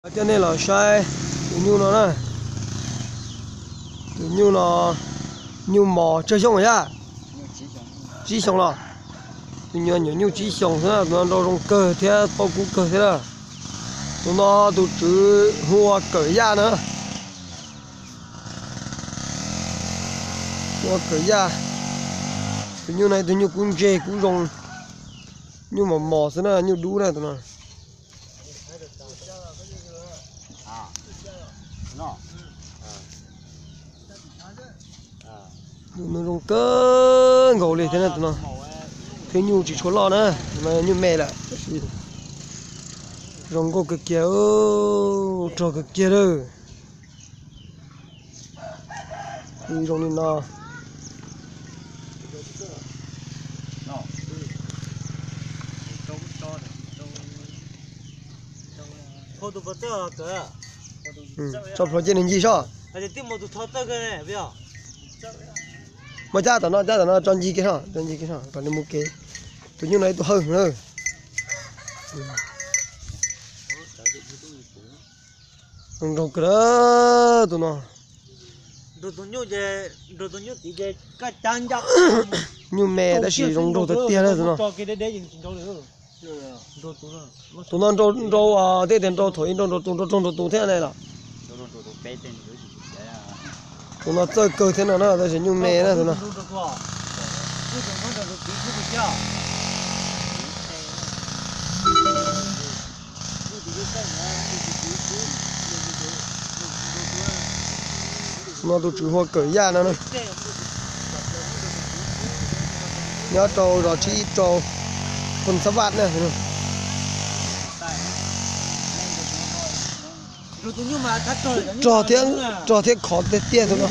Coj nej los saib tus nyuj no na. Tus nyuj no nyuj mos tsawg xyoo yaj? Tsib xyoo los. Tus nyuam nyuj tsib xyoos xwb na, tus no nrau zoo kawg thiab paub kub kawg thiab na. Tus no tus tswv hu ua Kawm Yaj na. Hu ua Kawm Yaj. Tus nyuj no tus nyuj kub ntseg kub zoo, nyuj mos mos xwb na, nyuj dub na tus no. Tus no zoo kawg nkaus li thiab na tus no. Thiab nyuj tsis tshua loj na, tus no nyuj me lawm. Zoo nkauj kawg kiag, rog kawg kiag lawm. Zoo li no. Tso plhuav cia nws ncig soj. Muaj cab tom no, cab tom no tso ncig kev soj, tso ncig kev soj kom nws mus kev. Tus nyuj no ib tug hawj na. Zoo nraug kawg tus no. Nyuj me tab sis zoo nraug tiag tiag na tus no. Tus no nrau, tej tias nrau thaum ib nrau nrau tus nrau rooj nrau tus thiab ne los. Tus no txawj kawg thiab no na tab sis nyuj me na tus no. No tus tswv hu ua Kawm Yaj no na. Nyob rau zos Tsib Rau, thôn Xab Vaj na. Rog thiab, rog thiab khov tiag tiag tus no.